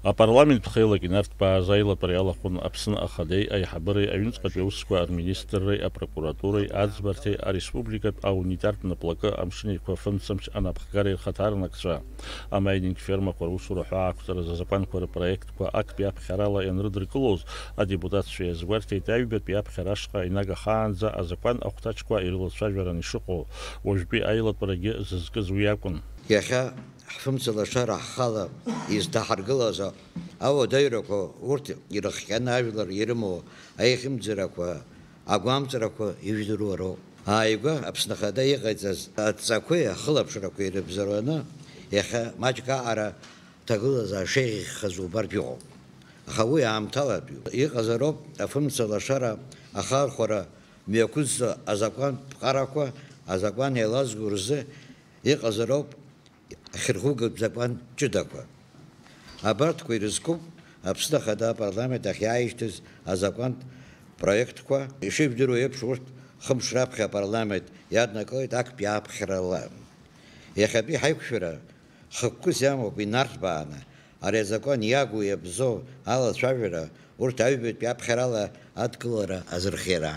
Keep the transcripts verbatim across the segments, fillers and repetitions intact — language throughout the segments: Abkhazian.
Апарламент ԥхеилак инарҭбааз аилатәара иалахәын Аԥсны Ахадеи аиҳабыреи аҩныҵҟатәи аусқәа рминистрреи апрокуратуреи аӡбарҭеи ареспубликатә аунитартә наплакы амшын еиқәа фымцамч анапхгареи рхаҭарнакцәа. Амайнинг фермақәа русура ҳәаақәҵаразы азакәанқәа рпроектқәа актәи аԥхьарала ианрыдыркылоз, адепутатцәа иазгәарҭеит аҩбатәи аԥхьара ашҟа инагахаанӡа азакәан ахәҭаҷқәа ирылацәажәаран ишыҟоу. Уажәтәи аилатәарагьы зызкыз уи акәын. Иахьа ҳфымцалашара ҳхала изҭаҳаргылаз ауадаҩрақәа, урҭ ирыхҟьаны ажәлар ирымоу аихьымӡарақәа, агәамҵрақәа ижәдыруа роуп. Ааигәа Аԥсны Ахада иҟаиҵаз адҵақәеи ахылаԥшрақәеи ирыбзоураны, иахьа маҷк аҟара ҭагылазаашьа еиӷьхаз убартә иҟоуп. Аха уи аамҭалатәиуп. Иҟазароуп афымцалашара ахархәара мҩақәызҵо азакәантә ԥҟарақәа, азакәан еилазго рзы иҟазароуп ахьырхугатә закәан ҷыдақәа. Абарҭқәа ирызкуп Аԥсны Ахада апарламент ахь иааишьҭыз азакәантә проектқәа. Ишыжәдыруа еиԥш, урҭ хымш раԥхьа апарламент иаднакылеит актәи аԥхьарала. Иахьатәи ҳаиқәшәара хықәкыс иамоуп инарҭбааны, ари азакәан иагу иабзоу алацәажәара, урҭ аҩбатәи аԥхьарала адкылара азырхиара.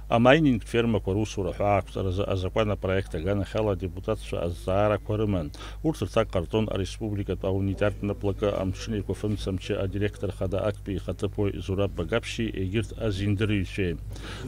Амайнинг фермақәа русура ҳәаақәҵаразы азакәан апроект аганахьала адепутатцәа азҵаарақәа рыман. Урҭ рҭак ҟарҵон ареспубликатә аунитартә наплакы амшын еиқәа фымцамчы адиректор хада актәи ихаҭыԥуаҩ Зураб Багаԥшьи егьырҭ азиндырҩцәеи.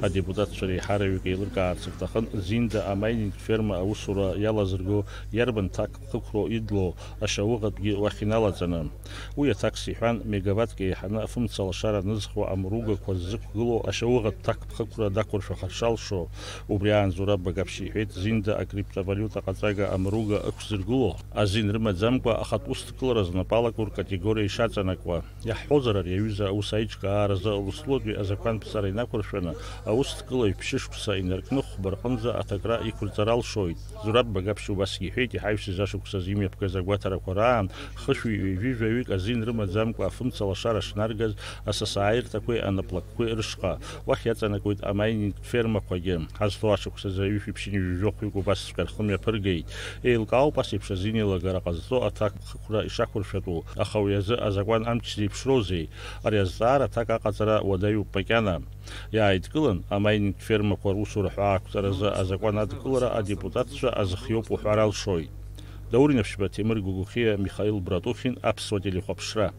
Адепутатцәа реиҳараҩык еилыркаарц рҭахын Зинда амайнинг ферма аусура иалазырго иарбан ҭак ԥхықәроу идлоу ашьауӷатәгьы уахь иналаҵаны. Уи аҭакс иҳәан, мегаваттк еиҳаны афымцалашара анызхуа амругақәа ззықәгылоу ашьауӷатә ҭак ԥхықәра дақәыршәахар шалшо. Убри аан Зураб Багаԥшь иҳәеит, Зинда акриптовалиута ҟаҵага амруга ықәзыргыло азин рымаӡамкәа ахатә усҭкылара знапалаку ркатегориа ишаҵанакуа. Иаҳҳәозар, ари аҩыза аус аиҿкааразы Аурыстәылатәи азакәанԥҵара инақәыршәаны, аусҭкылаҩ ԥшьышықәса инаркны хәба рҟынӡа аҭакра иқәырҵар алшоит. Зураб Багаԥшь убасгьы иҳәеит, иҳаҩсыз ашықәсазы имҩаԥгаз агәаҭарақәа раан, хышәи ҩажәи жәаҩык азин рымаӡамкәа афымцалашара шнаргаз асасааирҭақәеи анаплакқәеи рышҟа, уахь иаҵанакуеит амайнинг фермақәагьы. Ҳазҭоу ашықәсазы ҩышәи ԥшьынҩажәи жәохәҩык убасҵәҟьа рхы мҩаԥыргеит. Еилкаауп ас еиԥш азин еилагара ҟазҵо аҭак ԥхықәра ишақәыршәатәу, аха уи азы азакәан амч зеиԥшроузеи? Ари азҵаара аҭак аҟаҵара уадаҩуп макьана. Иааидкылан, амайнинг фермақәа русура ҳәаақәҵаразы азакәан адкылара адепутатцәа азхиоуп уҳәар алшоит. Даур Инаԥшьба, Ҭемыр Гогохиа, Михаил Братухин, Аԥсуа телехәаԥшра.